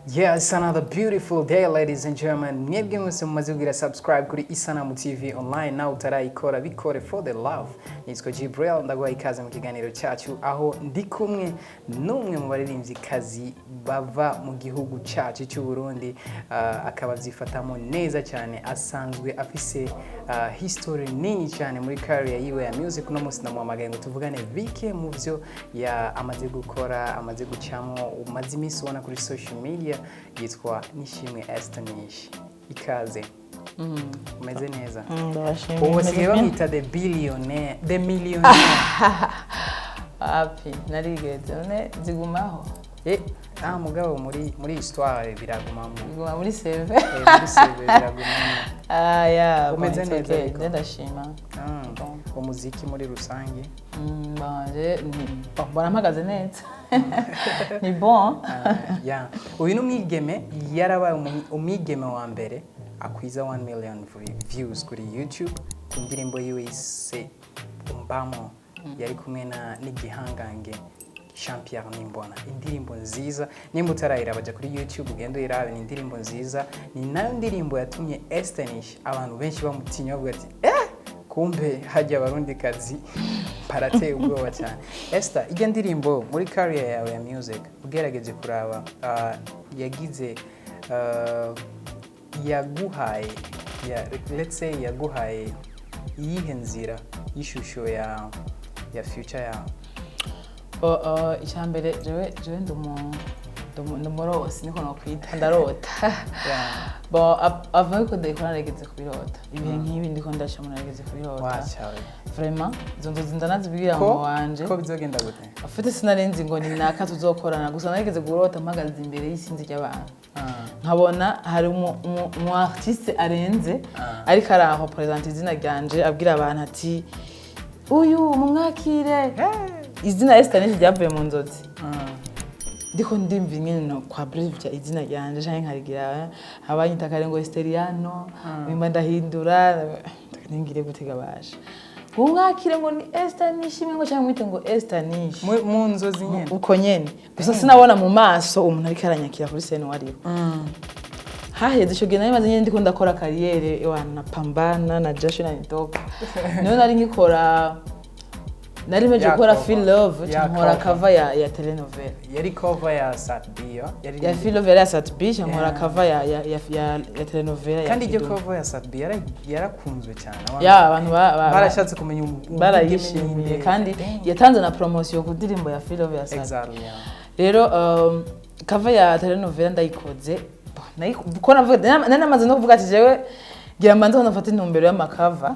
Yeah, it's another beautiful day, ladies and gentlemen. Mwebwe mwese mumaze kugira subscribe kuri Isanamu TV Online, nawe utarayikora bikore for the love. Nitwa Jibril, ndaguha ikaze mu kiganiro cyacu aho ndi kumwe n'umwe mu baririmvyikazi bava mu gihugu cyacu cy'u Burundi, akaba avyifatamo neza cyane, asanzwe afise history nini cyane muri career yiwe ya music. Uno munsi ndamuhamagaye ngo tuvugane bike mu byo ya amaze gukora, amaze gucamo, umaze iminsi ubona kuri social media. Yitwa Nishimwe Esther Nish. Ikaze, umeze neza? Ndabashimiye. Ubu basigaye bamwita the billionaire, the millionaire. Wapi, narigeze none zigumaho. Eh, mugabo muri histoire biragumamo. Ziguma muri CV. Eh, muri CV biragumamo. Ah ya. Umeze neza ariko? Ariko ndashima. Ah, umuziki muri rusange? Bon, bon, mbona mpagaze neza, ni bon. Ah, yeah. Uyu ni umwigeme yarabaye umwigeme wa mbere akwiza 1 million views kuri YouTube ku ndirimbo yiwe yise Umbamo, yari kumwe na n'igihangange Jean Pierre Nimbona. Indirimbo nziza, nimba utarayiraba jya kuri YouTube ugende uyirabe, ni indirimbo nziza. Ni nayo ndirimbo yatumye Esther Nish abantu benshi bamutinya, bavuga ati: "Eh, kumbe hajya abarundikazi barateye ubwoba cyane." Esther, ijya ndirimbo muri career yawe ya music, ugerageje kuraba, yagize, yaguhaye ya, let's say yaguhaye iyihe nzira y'ishusho ya future yawe? Bon, icya mbere jewe ndi umurosi, niko nokwita, ndarota. Bon, avant yuko ndayikora narigeze kubirota, ibihe nk'ibi ndiko ndacamo narigeze kubirota. Wacawe. Vraiment, izo nzozi ndanazibwira Ko mama wanje. Ko bizogenda gute? Afite sinarenze ngo ni naka tuzokorana, gusa narigeze kurota mpagaze imbere y'isinzi ry'abantu, nkabona hari umu artiste arenze ariko ararepresenta izina ryanje, abwira abantu ati: "Uyu mumwakire." Izina Esther Nish ryavuye mu nzozi. Ndiko ndimva ingene no kwa brevia izina ryanje canke nkarigira, abanyita kare ngo Esteriano, nimba ndahindura ningire gutega basha ngo mwakire ngo ni Esther Nishimwe, ngo canke mwite ngo Esther Nish. Mu nzozi nyene? Uko nyene, gusa sinabona mu maso umuntu ariko aranyakira kuri scène wariho. Haheze ico gihe nari maze nyene ndiko ndakora carrière, ewana napambana na jasho nanitoka, niyo nari nkikora, nari meje Ya gukora cover. Feel Love, Ya nkora cover. cover ya telenovela. Yari cover ya Sat-B yo yari Ya Feel Love yari ya Sat-B, nkora cover ya telenovela ya Kandi iryo Kidumu. cover ya Sat-B yarakunzwe cyane. Abantu Ya, abantu barashatse kumenya barayishimiye umwigeme kandi ninde. yatanze na promotion ku ndirimbo ya Feel Love ya Sat-B. Exactly, yeah. Rero cover ya telenovela ndayikoze. Bon, ko navuga nari namaze no kuvuga ati jewe ngira mbanze ko nafata intumbero y'ama cover,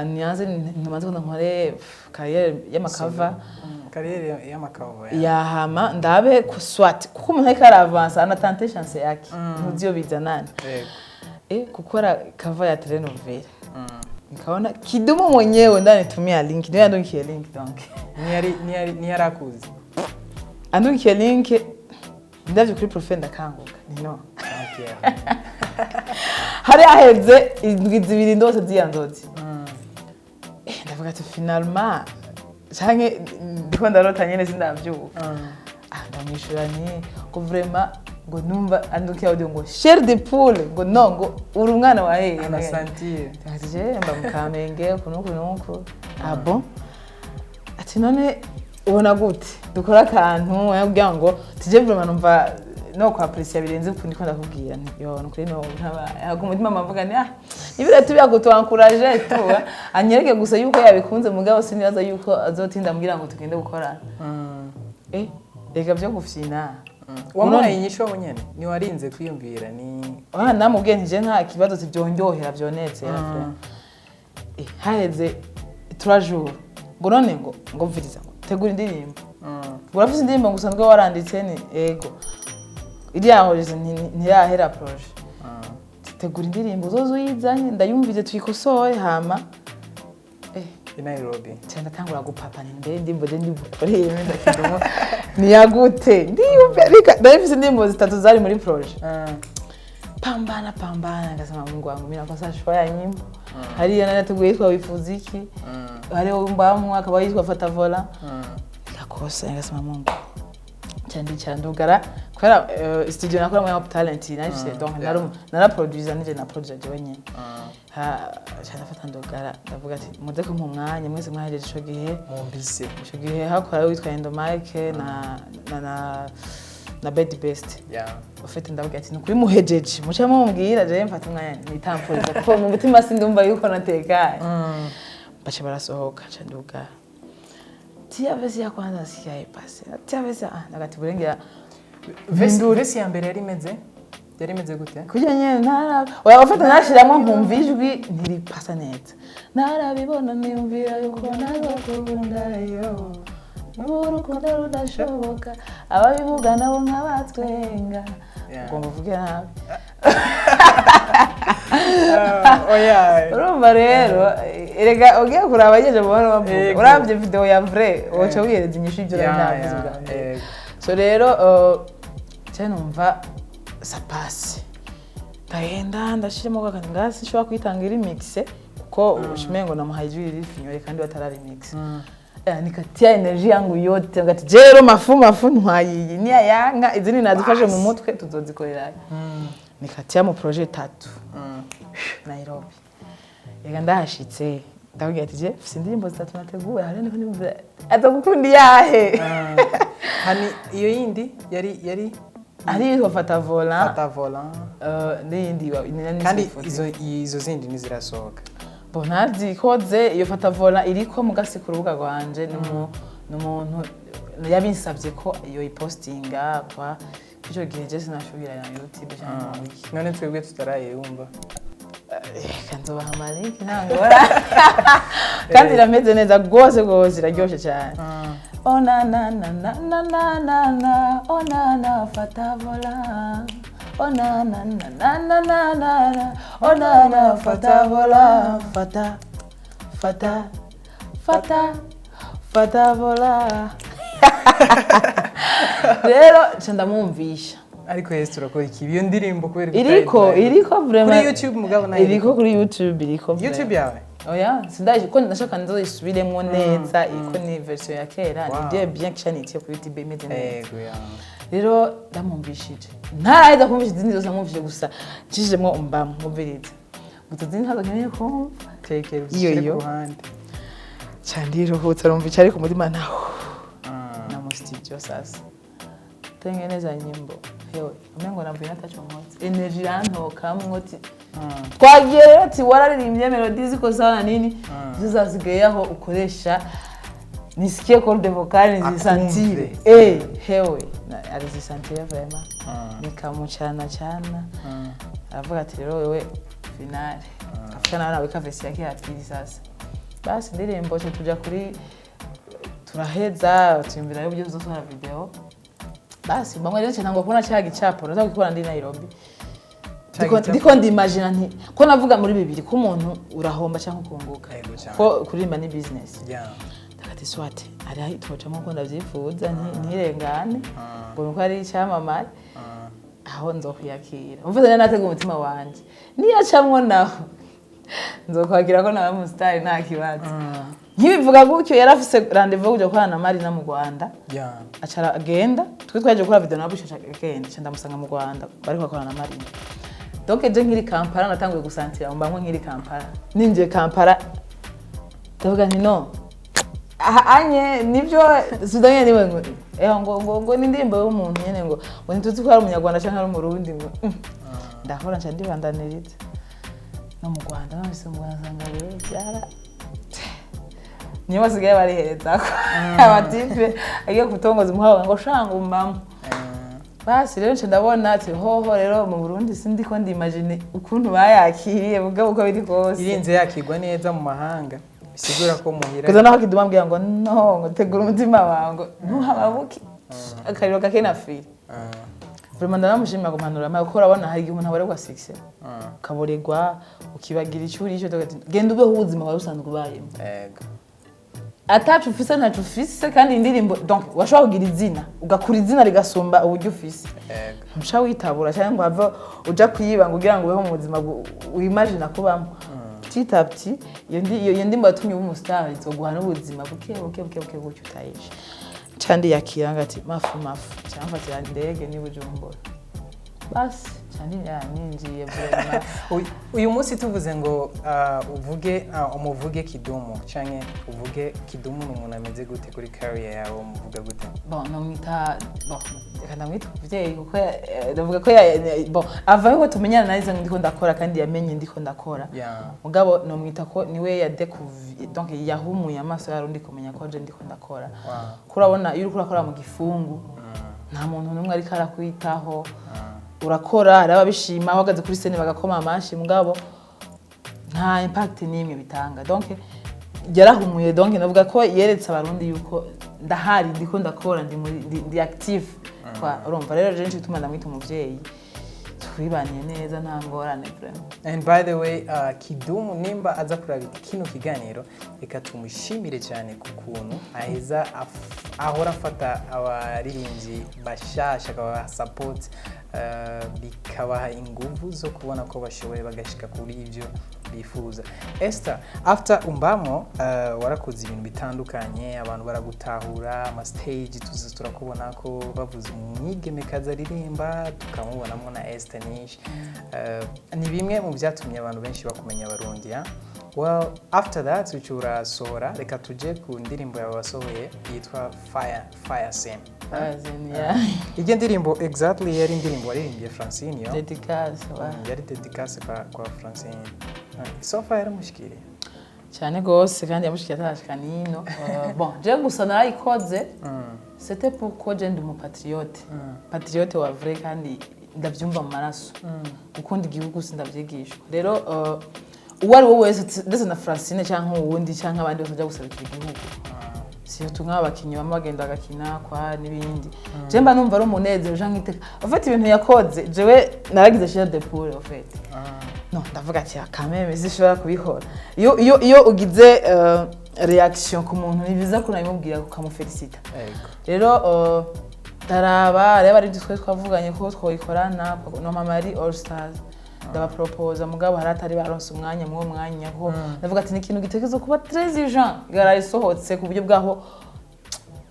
nianze nmaze ko nkore carrière y'ama cover. Carrière y'ama cover, yeah. Yahama ndabe ku swat, kuko umuntu ariko aravansa anatante chance yake, ntuzi iyo bizanana. Gukora cover ya telenovela, nikaona Kidumu mwenyewe ndanitumia link, niwe yandungikiye link donc. Ntiyari akuzi? Andungikiye link, ndavye kuri profile ndakanguka ni no Jean Pierre. Hari haheze indwi 2 ndose z'iya nzozi. Ndavuga ati finalement canke ndiko ndarota nyene sindavyuka. Ah, ndamwishura nti ngo vraiment ngo numva andukiye audio ngo chair de poule, ngo no, ngo uri umwana wa hehe? Anasantiye. Ati je mba mu Kamenge uku n'uku n'uku. Ah bon, ati none ubona gute dukora akantu kugira ngo tujye? Vraiment numva no kwapprécia birenze uku ndiko ndakubwira nti yo nukuri no ntabaye ku mutima mavuga ni ah nibira tubiya kutuencourager tu anyereke gusa yuko yabikunze, mugabo sinibaza yuko azotinda ambwira ngo tugende gukorana. Reka byo gufyina. Wamuhaye inyishu wowe nyene, ntiwarinze kwiyumvira ni Ah, namubwiye nti je nta kibazo, tibyondyohera byonezera. Haheze 3 jours ngo none ngo mviriza, ngo tegura indirimbo, ngo urafise indirimbo ngo usanzwe waranditse? Ni ego, iriya hoje ntirahera projet. Tegura indirimbo uzoze uyizanye ndayumvise tuyikosore hama I Nairobi. Nca ndatangura gupapa nti mbe indirimbo je ndibukoreye ndakidumo niyagute ndiyumve reka ndabifise indirimbo zitatu zari muri projet. Pambana pambana, nikasema Mungu wangu, mimi nakosa choix ya nyimbo. Hariyo nanateguye yitwa Wifuza iki, hariho mbamwe akaba yitwa Fata Vola, nikakosa. Nikasema Mungu, nca ndicara ndugara kuri Kubera studio nakora muri Hope Talent nafise, donc naraproduisa, nije na produisa jewe nyene. Ha, ca ndafata ndugara, ndavuga ati muze kumpa umwanya mwese mwahejeje ico gihe. Mumbise. Ico gihe hakora witwa Endo Mike na Bed Best. Ufite ndavuga ati nukuri muhejeje muce mumbwira, jewe mfata umwanya nitampuriza kuko mu mutima sindumva yuko natekanye. Baca barasohoka, nca ndugara, tia verse ya kwanza sikia ipase, tia verse, ah, ndagati burengera. Verse ya mbere yari imeze gute? Kurya nyene ntara, oya, ufite nashiramwo nkumva ijwi ntiripasa neza. Narabibona niyumvira yuko nazokunda yo urukundo rudashoboka, ababivuga nabo nkabatwenga. Ugomba uvuge nabi. Oya. Urumva rero, erega ugiye kuraba yeje buhoro bavuga. Uravye video ya vrai woca wihereza inyishu y'ivyo nari navuze bwa mbere. So rero cyane numva ça passe, ndagenda ndashiramo akantu ngasi nshobora kuyitanga iri mixé kuko ushimengo namuhaye ijwi riri finyore kandi batararimixa. Nikatia energy yangu yote ngati jero mafu mafu ntwaye iyi niya yanka, izindi nazifashe mu mutwe tuzozikorera. Nikatia mu projet tatu Nairobi. Ega ndahashitse ndabwira ati je mfise indirimbo zitatu nateguye hari niko ndimvira azogukunda iyahe. Hani iyo yindi yari Ari yitwa Fata Volant. Fata Volant. N'iyindi Kandi izo zindi ntizirasohoka? Bo ntazikoze. Iyo Fata Volant iriko mugasi ku rubuga rwanje, n'umuntu yabinsabye ko iyo ipostinga kwa ico gihe je sinashobora na YouTube cyangwa mu wiki. None twebwe tutarayumva? Reka nzobaha amalink, ntangora, kandi irameze neza rwose rwose, iraryoshe cyane. Oh na na na na na na na na, oh na na, fata volant, oh na na na na na na na na, oh na na, fata volant, fata fata fata fata volant. Rero nca ndamwumvisha. Ariko yesu turakora iki iyo ndirimbo kubera ko Iriko. Iriko vraiment. Kuri YouTube mugabo nayo? Iriko kuri YouTube, iriko vraiment. YouTube yawe? Oya, sindaje ko ndashaka nzoyisubiremo neza, iko ni version ya kera. Ni bien bien chanitiye kuri YouTube imeze neza. Yego ya. Rero ndamwumvishije, ntaraheza kumvisha izindi zose, namwumvishije gusa nshishijemwo umba mwumviriza gusa, izindi ntazo nkeneye kumva. Tekera Iyo, uzishyire iyo. ku ruhande. Ca ndiruhutsa, arumva icari ku mutima naho na mu studio sasa tengeneza nyimbo. Hewe, umengo navuye nataco nkoze, energy irantokamwo ti twagiye rero ati wararirimbye melody ziko sawa na nini, zo zasigaye aho ukoresha nisikie corde vocale nizisantire. Akumve. Hewe, alizisantire vraiment, nikamucana cana, aravuga ati rero wewe finale afika nawe naweka verse yake ya pili. Sasa basi indirimbo cyo tuja kuri turaheza tuyumvira y'uburyo tuzosohora video. Basi bamwe rero cyane kubona cya gicapo naza gukora ndi Nairobi. Cya Ndiko gicapo. Ndiko ndimagina nti ko navuga muri bibiri ko umuntu urahomba cyangwa ukunguka, Yego cyane. ko kuririmba ni business. Ndakati swate ari aho itocamo ko ndavyifuza ntirengane ngo nuko ari icyamamare aho nzokwiyakira umva rero natega umutima wanje niyacamwo naho nzokwakira ko nawe umusitari nta kibazo. Nkibivuga gutyo yarafise rendez-vous yo kuja gukorana na Marina mu Rwanda. Acara agenda, twe twaje gukora video nawe busha agenda, nca ndamusanga mu Rwanda bariko bakorana na Marina. Donc je nkiri Kampala natanguye gusantira mbamwe nkiri Kampala, ninjiye Kampala ndavuga nti no aha anye nibyo sudanye niwe ngo ngo ni indirimbo y'umuntu nyene ngo ntituzi ko ari umunyarwanda canke ari umurundi ngo ndahora nca ndibandaniriza no mu Rwanda nahise mu Rwanda nsanga rero byara niyo basigaye bariherezako abatipe agiye kutongoza umuhawe ngo shanga umamo. Basi rero nca ndabona ati hoho rero mu Burundi sindiko ndimagine ukuntu bayakiriye bugabo uko biri kose. Irinze yakigwa neza mu mahanga bisigura ko muhira. Kuza naho kiduma ambwira ngo no ngo tegura umutima wawe ngo ntuhababuke akariro gake na fili. Vraiment ndanamushimira ku mpanuro yampaye kuko urabona hari igihe umuntu aborerwa succès, ukaborerwa ukibagira icyo uri cyo, genda ubeho ubuzima wari usanzwe ubayemo. Atacu ufise ntacu ufise kandi indirimbo, donc washobora kugira izina ugakura izina rigasumba uburyo ufise. Ntuca witabura cyangwa ngo have uja kuyiba ngo ugira ngo ubeho mu buzima wimagina kubamo. Petit à petit iyo ndimbo yatumye uba umustar izoguha n'ubuzima buke buke buke buke gutyo utayishe. Ca ndiyakira ngati mafu mafu, ca mfatira indege ni Bujumbura, basi ca ninjiye vraiment. Uyu munsi tuvuze ngo uvuge umuvuge Kidumu canke uvuge Kidumu ni umuntu ameze gute kuri career yawe, umuvuga gute? Bon, nomwita, bon, reka ndamwita umuvyeyi kuko ndavuga ko bon, ava yuko tumenyana narize ndiko ndakora kandi yamenye ndiko ndakora. Mugabo nomwita ko niwe yadekuvi, donc yahumuye amaso y'arundi kumenya ko je ndiko ndakora. Kurabona iyo uriko urakora mu gifungu, nta muntu n'umwe ariko arakwitaho. Urakora, hari ababishima, uhagaze kuri scène bagakoma amashi, mugabo nta impact n'imwe bitanga. Donc yarahumuye, donc navuga ko yeretse Abarundi yuko ndahari, ndiko ndakora, ndi muri ndi active kwa. Urumva rero je nico gituma ndamwita umuvyeyi, twibaniye neza, nta ngorane vraiment. And by the way, Kidumu nimba aza kuraba kino kiganiro, reka tumushimire cyane ku kuntu aheza ahora afata abaririmbyi bashasha akabaha support, bikabaha inguvu zo kubona ko bashoboye bagashika kuri ibyo bifuza. Esther, after Umbamo, warakoze ibintu bitandukanye, abantu baragutahura, ama stage tuzi turakubona ko bavuze umwigemekazi aririmba tukamubonamo na Esther Nish. Ni bimwe mu byatumye abantu benshi bakumenya, Abarundi ya. Well, after that uca urasohora, reka tuje ku ndirimbo yawe wasohoye yitwa Fire Fire Scene. Yeah. Iyo ndirimbo exactly yari indirimbo waririmbiye Francine yo? Dédicace, ouais. Yari dédicace kwa Francine. So far yaramushikiriye? Cyane gose, kandi yamushikiye atarashika nino. Bon, je gusa narayikoze, c'était pourquoi je ndi umupatriote, patriote wa vrai, kandi ndavyumva mu maraso. Gukunda igihugu sindavyigishwa. Rero uwo ari we wese, ndetse na Francine cyangwa uwundi cyangwa abandi bose bajya guserukira igihugu, surtout nk'abakinnyi bamwe bagenda bagakina kwa n'ibindi, je mba numva ari umunezero canke iteka. En fait, ibintu yakoze, jewe naragize chair de poule en fait. No ndavuga ati akameme zishobora kubikora. Iyo ugize réaction ku muntu, ni byiza ko unabimubwira ukamufelicita. Rero ndaraba rero ari twe twavuganye ko twoyikorana no mama ari All Stars, ndabapropoza, mugabo hari atari baronse umwanya mw'uwo mwanya, ko ndavuga ati ni ikintu gitekereza kuba très urgent, yarayisohotse ku buryo bwaho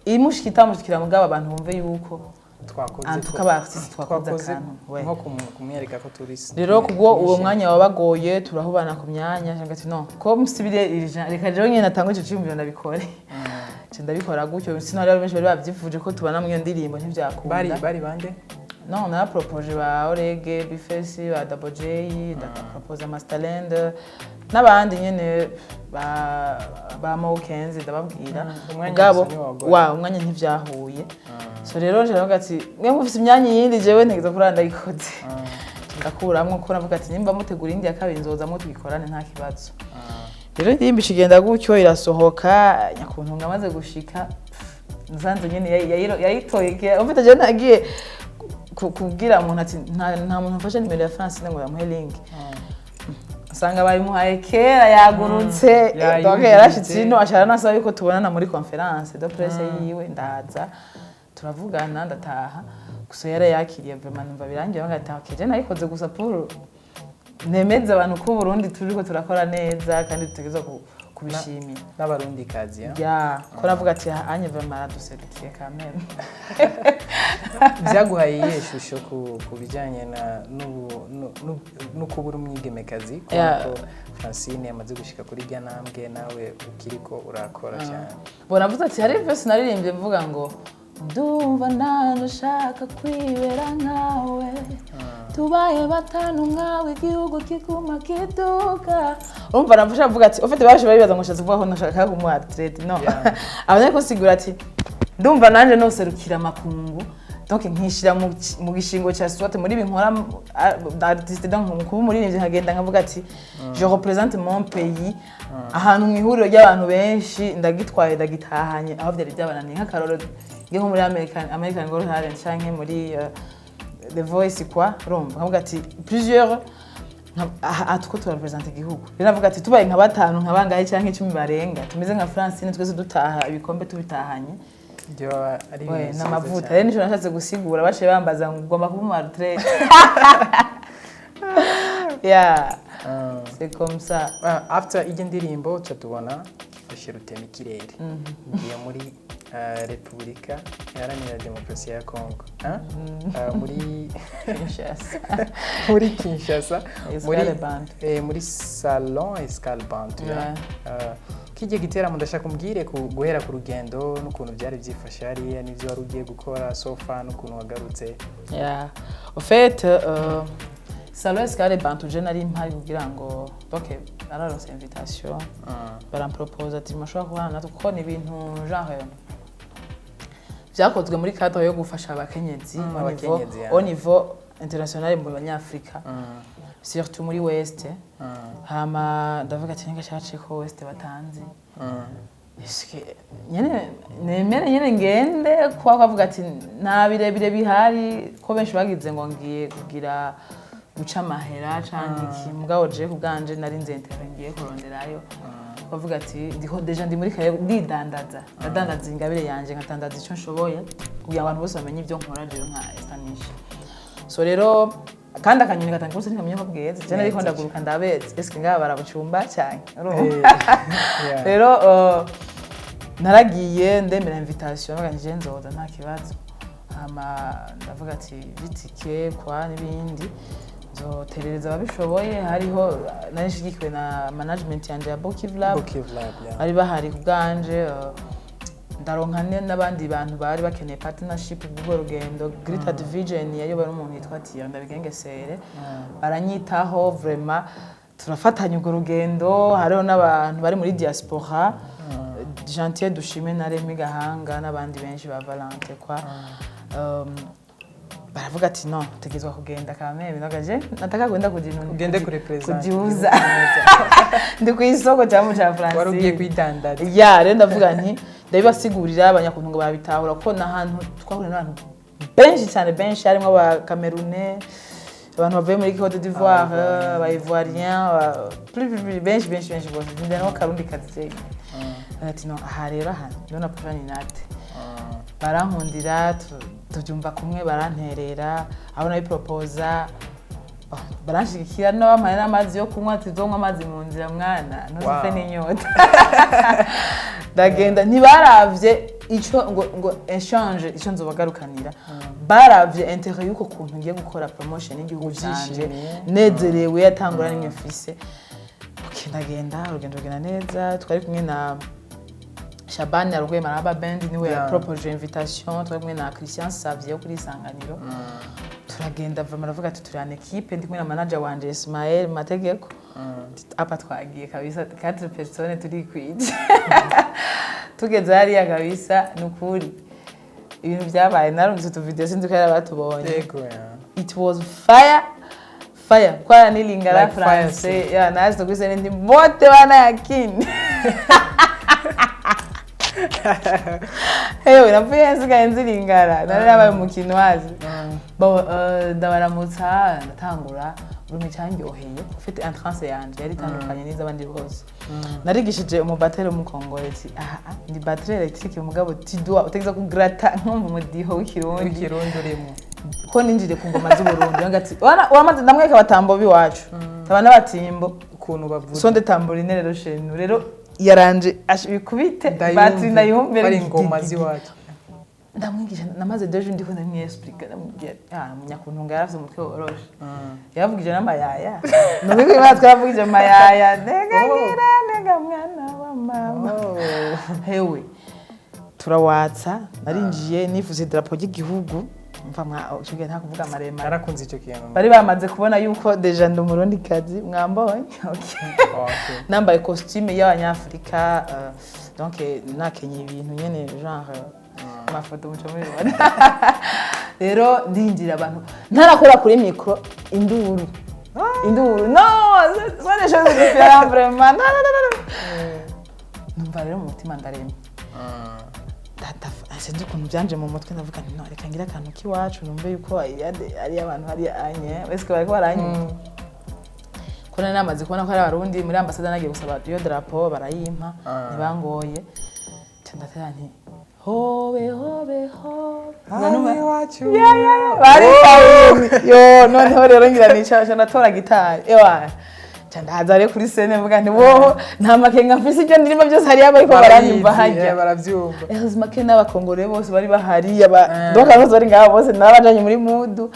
imushika itamushikira, mugabo abantu bumve yuko twakoze en tout cas ba artiste twakoze twakoze akantu, ouais. Nko kumwereka ko turi Rero kubwo uwo mwanya wabagoye, turahubana ku myanya, cyangwa ati no ko musibire urgent, reka jewe nyene natanga ico cyumviro ndabikore. Nca ndabikora gutyo. Sinari benshi bari bavyifuje ko tubana mu iyo ndirimbo, ntivyakunda. Bari bande? Non, narapropoje ba Orege, Bifesi, ba Double J, ndapropoza Masterland n'abandi nyene ba Mo Kenzi, ndababwira. Umwanya mugabo gusa ntiwagoye. Wa umwanya ntivyahuye. So rero nje ndavuga ati mwe mufise imyanya yindi, jewe ntegeza kurara ndayikoze. Ndakuramwo ko navuga ati nimba mutegura indi ya kabiri nzozamwo tuyikorane, nta kibazo. Rero indirimbo ikigenda gutyo irasohoka, nyakuntu ngamaze gushika nsanze nyene yayitoye kera. Ufite je nagiye kubwira umuntu ati nta muntu mfashe nimero ya Francine ngo yamuhe link, usanga bayimuhaye kera, yagurutse. Yayumvise. Donc yarashitse ino ashara nasaba yuko tubonana muri conférence de presse yiwe, ndaza turavugana, ndataha. Gusa yarayakiriye vraiment, numva birangiye ngataha. Okay, je nayikoze gusa pour nemeze abantu ko Burundi turiko turakora neza kandi dutegerezwa kubishimira. N'Abarundi kazi ya. Ya, ko navuga ati anye vraiment araduserukiye quand même. Byaguhaye iyihe shusho ku bijyanye na no kubura umwigemekazi, kubona ko Francine yamaze gushika kuri rya ntambwe, nawe ukiriko urakora cyane? Bo navuze ati hari verse naririmbye mvuga ngo ndumva nanjye ushaka kwibera nkawe, tubaye batanu nkawe igihugu kiguma kiduka. Urumva navuze mvuga ati ufite baje baribaza ngo nshatse kuvuga ko nashaka kumuha athlète. No, abanye kusigura ati ndumva nanjye noserukira amakungu, donc nkishira mu gishingo cya soit muri ibi nkora artiste, donc mu kuba umuririmbyi, nkagenda nkavuga ati je représente mon pays ahantu mu ihuriro ry'abantu benshi, ndagitwaye, ndagitahanye aho byari byabananiye. Nk'akaroro nge nko muri American Got Talent canke muri The Voice kwa, urumva nkavuga ati plusieurs aha tuko turarepresenta igihugu. Rero navuga ati tubaye nka batanu, nka bangahe canke 10 barenga, tumeze nka Francine, twese dutaha ibikombe tubitahanye. Byo ari We, ibintu byiza n'amavuta. cyane. Rero nico nashatse gusigura, baciye bambaza ngo ugomba kuba umu athlète. Yeah, c'est comme ça. After iyi ndirimbo tuca tubona Urafashe rutema ikirere, ugiye muri Repubulika Iharanira Demokarasi ya Kongo. Ah? Muri Kinshasa. Muri Kinshasa, muri Escale Bantu. Muri Salon Escale Bantu. Yeah. Kijya giteramo, ndashaka umbwire guhera ku rugendo n'ukuntu byari byifashe hariya, n'ibyo wari ugiye gukora so far, n'ukuntu wagarutse. Yeah. Au fait, Salon Escale Bantu, je nari mpari kugira ngo, ok, nararonse invitation, barampropose ati mushobora kubana natwe, kuko ni ibintu genre vyakozwe muri cadre yo gufasha abakenyezi au niveau, abakenyezi, yeah. au niveau international mu banyafrika, surtout muri West. Hama ndavuga ati ninga cace ko West batanzi. Eske nyene nemere nyene ngende, kuba kavuga ati nta birebire bihari, ko benshi bagize ngo ngiye kugira guca amahera canke iki. Mugabo je ku bwanje nari nzi intérêt ngiye kuronderayo, bavuga ati ndiho déjà, ndi muri kare, ndidandaza, ndadandaza ingabire yanje, nkadandaza icyo nshoboye kugira ngo abantu bose bamenye ibyo nkora jewe nka Estanisha. So rero kandi akanyoni gatanga kose ntikamenya ko bweze. Je nariko ndaguruka ndabeze, eske ngaba barabucumba cyane, urumva? Yeah. Rero naragiye, ndemera invitation, ndavuga nti je nzoza nta kibazo. Hama ndavuga ati bitike kwa n'ibindi nzoterereza ababishoboye. Hariho nari nshigikiwe na management yanje ya Bokiv Lab. Bokiv Lab, yeah. Bari bahari ku bwanje, ndaronka n'abandi bantu bari bakeneye partnership bw'urwo rugendo. Greater Division yayobowe n'umuntu yitwa Tiyo Ndabigengesere, baranyitaho vraiment, turafatanya urwo rugendo. Hariho n'abantu bari muri diaspora, Gentil Dushime na Remy Gahanga n'abandi benshi ba Valente kwa. Baravuga ati no tegezwa kugenda kameme, nagaje nataka kwenda Ugende kurepresent. Kujiuza, ndi ku isoko cyangwa cya Francine. Wari ugiye kwidandaza. Ya, rero ndavuga nti ndabibasigurira abanyakuntu ngo barabitahura, ko n'ahantu twahuriye n'abantu benshi cyane, benshi harimo aba Camerounais, abantu bavuye muri Cote d'Ivoire, aba Ivoirien, plus plus plus, benshi benshi benshi bose. Ndende nabo Karundi kazi. Ati no aha rero, aha niho napfa ni nate barankundira, tubyumva kumwe, baranterera aho nabiproposa, baranshigikira, n'abampaye n'amazi yo kunywa, ati uzonywa amazi mu nzira mwana, ntuzipfe n'inyota. Ndagenda, ntibaravye ico ngo échange ico nzobagarukanira, baravye intérêt y'uko kuntu ngiye gukora promotion y'igihugu canje. Uvyishimiye. Nezerewe, atangura nimwe mfise. Okay, ndagenda, urugendo rugenda neza. Twari kumwe na Shabani arongoye Maraba Band, niwe yapropoje invitation. Twari kumwe na Christian Savier wo kuri Isanganiro. Turagenda vraiment, aravuga ati turi en équipe, ndi kumwe na manager wanje Ismaël Mategeko. Apa twagiye kabisa quatre personnes, turikwije. Tugeze hariya kabisa, ni ukuri ibintu byabaye, narumvise utuvideo, sinzi ko yari batubonye. Yego, yeah. It was fire fire kwara nilingala Like fire. Français ya nazi tukuse ndi bote bana yakini. Hewe, napfuye nsigaye nziringara, nari nabaye umukino wazi. Bon, ndabaramutsa, ndatangura urumwe. Cyanryoheye, ufite entrance yanje yari itandukanye n'iz'abandi bose. Narigishije umubateri w'umukongore ati aha ah, ni batterie électrique, mugabo tu dois utegeza kugrata nkumva umudiho w'ikirundi. W'ikirundi urimo. Ko ninjire ku ngoma z'Uburundi ngati wamaze ndamwereka abatambo b'iwacu, taba n'abatimbo ukuntu bavuga. Sonde tambourine rero shenu rero yaranje bikubite batterie ndayumve. Bari ingoma z'iwacu. Ndamwigisha, namaze 2 jours ndiko ndamwexplica, ndamubwira ah munyakuntunga yaravye umutwe woroshe, yavugije n'amayaya, nuko imana twaravugije amayaya, nega ngira nega mwana wa mama. Hewe, turawatsa, narinjiye nifuza idarapo ry'igihugu, mva mwa icyo gihe nta kuvuga maremare. Narakunze icyo kintu. Bari bamaze kubona yuko déjà ndi Umurundikazi, mwambonye, okay. Okay. Nambaye costume y'abanyafurika, donc nakenye ibintu nyene genre amafoto muco mubibona. Rero ndinjira, abantu ntarakora kuri micro, induru induru, no ce sont des choses différentes vraiment, non non non non. Numva rero mu mutima ndaremye. Sinzi ukuntu byanje mu mutwe, ndavuga nti no reka ngire akantu k'iwacu, numve yuko ari abantu hari anye wese bariko baranyumva, ko nari namaze kubona ko ari Abarundi muri ambasade. Nagiye gusaba iyo drapo barayimpa, ntibangoye. Nca ndatera nti hobe hobe hobe. Hano iwacu. Bari yo noneho rero ngira nicara, nca ndatora gitari, ewa. Nca ndaza rero kuri scène, mvuga nti woho nta makenga mfise, ibyo ndirimba byose hariya bariko baranyumva Barabizi, hajya. Baravyumva. Heureusement que n'abakongore bose bari bahari, aba donc abantu bose bari ngaho bose nabajanye muri mood,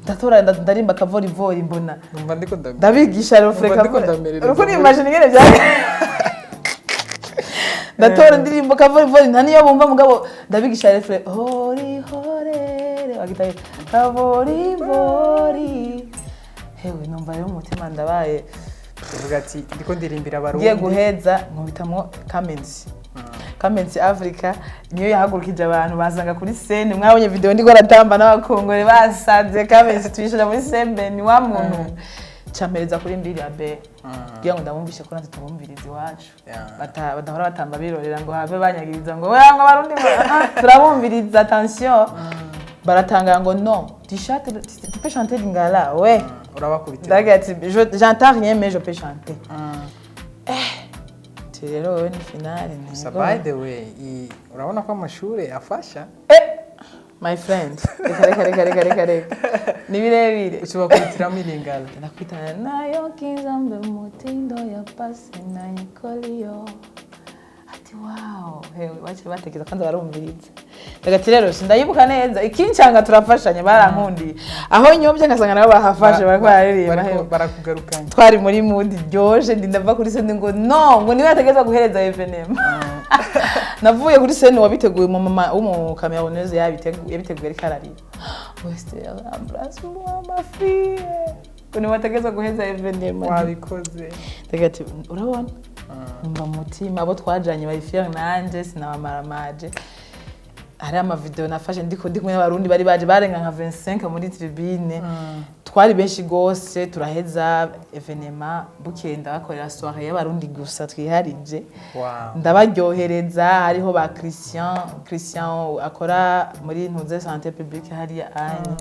ndatora ndarimba kavorivori, mbona Numva ndiko ndabigisha refrain. Numva ndiko ndamerereza. Uriko urimagine ingene vya ndatora indirimbo kavorivori, nta niyo bumva, mugabo ndabigisha refrain hori horere bagita kavorivori. Hewe, numva rero umutima ndabaye. Uvuga ati ndiko ndirimbira Abarundi. Ngiye guheza nkubitamwo Kamenzi, Kamenzi Africa niyo yahagurukije abantu basanga kuri scène. Mwabonye video ndiko ratamba n'abakongore basanze Kamenzi, tuyishira muri scène ni wa muntu campereza kuri mbiri ya B kugira ngo ndamwumvishe ko natwe tubumviriza iwacu. Badahora batamba birorera ngo have banyagiriza ngo "Oya, ngo Abarundi ngo ah, turabumviriza." Attention, baratangara ngo non, tu chantes, tu peux chanter lingala? Ouais. Urabakubitira. Ndagira ati j'entends rien mais je peux chanter. Ati rero wowe ni finale. Gusa Ntego. by the way, urabona ko amashuri afasha. My friend, reka reka reka reka reka reka, ni birebire. Ucubakubitiramo iringana. Ndakwitana nayo kinzambe mutindo ya pasi na nyikolio ati wow, hewe baciye batekereza kandi barumviriza. Ndagati rero sindayibuka neza, ikincanga turafashanya, barankundiye aho nyobye ngasanga nabo bahafashe, bariko bararirimba. Hewe. Barakugarukanye. Twari muri mood ryoshe, ndi ndava kuri scène ngo no ngo niwe yategereza guhereza événement. Navuye kuri scène wabiteguye, mu mama w'umu Camerounaise yabiteguye, yabiteguye ariko ararira: "Wester, embrasse-moi ma fille", ngo niwe wategereza guheza événement. Wabikoze. Ndagira ati urabona, numva mu mutima abo twajanye bari fier nanje sinabamaramaje. Hari amavideo nafashe ndiko ndi kumwe n'Abarundi bari baje barenga nka 25 muri tribune, twari benshi gose. Turaheza événement, bukeye ndabakorera soirée y'Abarundi gusa twiharije. Ndabaryohereza, hariho ba Christian, Christian akora muri ntuze santé publique hariya anye,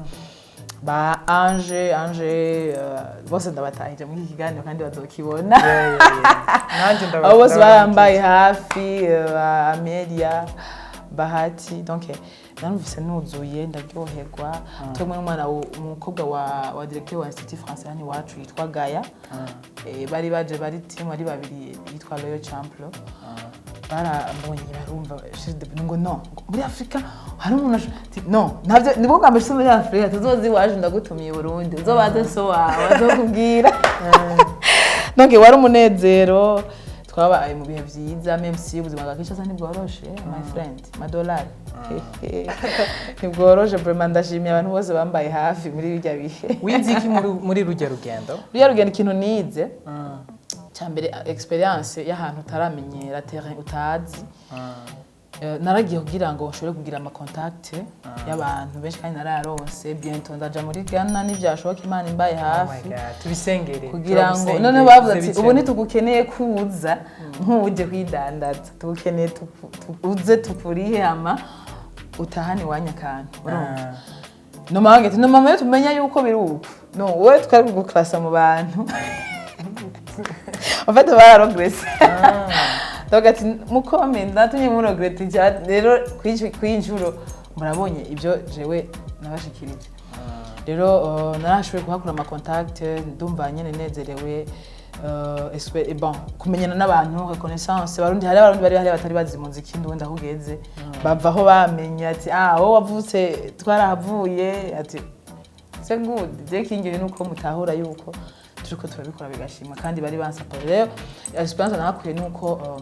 ba Ange, Ange, bose ndabatahije muri iki kiganiro kandi bazokibona. Yeah. Nanjye Abo bose ndabaramukije. barambaye hafi, ba Amelia, Bahati. Donc narumvise nuzuye, ndaryoherwa. Turi kumwe n'umwana umukobwa wa directeur wa Institut Français hano iwacu yitwa Gaya. Bari baje bari team ari babiri yitwa Loyo Champlo, barambonye barumva ngo no ngo muri Afurika hari umuntu no ntabyo nibwo bwa mbere ushitse muri Afurika, tuzozi iwacu, ndagutumiye i Burundi, uzobaze so wawe azokubwira. Donc wari umunezero, twabaye mu bihe byiza, même si ubuzima bwa Kinshasa ntibworoshe, my friend, madolari ntibworoshe vraiment. Ndashimiye abantu bose bambaye hafi muri bijya bihe. Wize iki muri rujya rugendo? Ruriya rugendo, ikintu nize cya mbere, expérience y'ahantu utaramenyera, terrain utazi. Naragiye kugira ngo nshobore kugira ama contact y'abantu benshi kandi narayaronse. Bientôt ndaja muri Ghana nivyashoboka, Imana imbaye Oh my hafi. God, tubisengere. Kugira ngo Turagusengere, noneho bavuze ati bize ubu bicemo. ntitugukeneye kuza nk'uje kwidandaza, tugukeneye uze tukurihe hama utahane iwanyu akantu, urumva? No mama ati no mama, iyo tumenya yuko biri uku no wowe twari kuguklasa mu bantu. En fait bararegrese. Donc ati mukome ndatumye muregrete rero kuri nshuro murabonye ibyo jewe nabashikirije. Rero narashoboye kuhakura ama contact, ndumva nyene nezerewe, bon, kumenyana n'abantu, reconnaissance. Barundi, hari Abarundi bari hari batari bazi muziki ndundi aho ugeze, bavaho bamenye ati ah, wowe wavutse twarahavuye, ati c'est good. Je kingiye nuko mutahura yuko turiko turabikora bigashimwa kandi bari bansapora. Rero expérience nahakuye nuko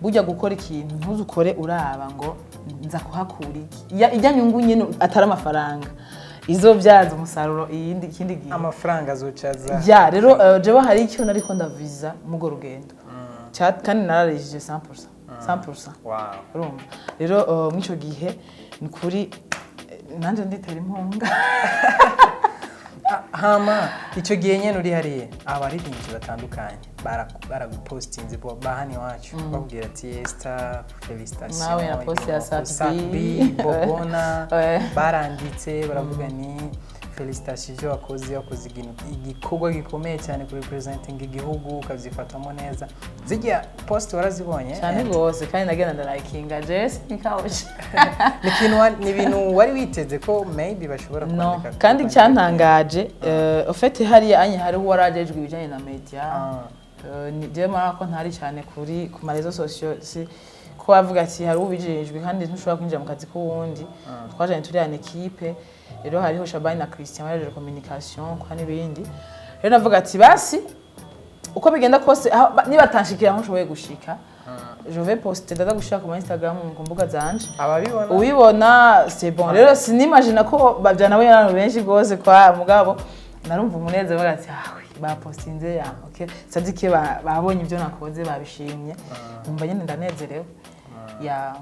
burya gukora ikintu ntuzukore uraba ngo nza kuhakura iki. Ijya nyungu nyene atari amafaranga izobyaza umusaruro iyindi ikindi gihe. Amafaranga azocaza. Ya rero jewe hari icyo nariko ndaviza mugo rugendo kandi nararejije 100% 100%. Urumva rero mw'ico gihe ni kuri nanje nditera impunga. Hama icyo gihe nyene uri hariya, abaririmbyi batandukanye baragupostinze ba hano iwacu bakubwira ati Esther, félicitations. Nawe na post ya Sat B. Sat B, Bobona. Ouais. Baranditse baravuga ni Félicitations, ibyo wakoze igikorwa gikomeye cyane kuri representing igihugu, ukabyifatamo neza. Zijya post warazibonye? Cyane rwose, kandi nagenda ndarayikinga jesi nikawusha. Ni ibintu wari witeze ko maybe bashobora No. kwandika? Kandi cyantangaje, au fait hariya anye hariho uwarajejwe ibijyanye na media. Jewe murabona ko ntari cyane kuri ku ma réseaux sociaux, si ko bavuga ati hari ubijejwe, kandi ntushobora kwinjira mu kazi k'uwundi. Twajanye turi en équipe, rero hariho Shabani na Christian bajeje communication kwa n'ibindi. Rero navuga ati basi uko bigenda kose, niba batanshikira aho nshoboye gushika, je vais poster, ndaza gushira ku ma Instagram, ku mbuga zanje. Ababibona. Ubibona, c'est bon. Rero sinimagina ko babyana abantu benshi rwose kwa mugabo narumva umunezero, bavuga ati: "Ah oui, bapostinze ya okay, c'est-à-dire que babonye ibyo nakoze, babishimye." Numva nyine ndanezerewe ya.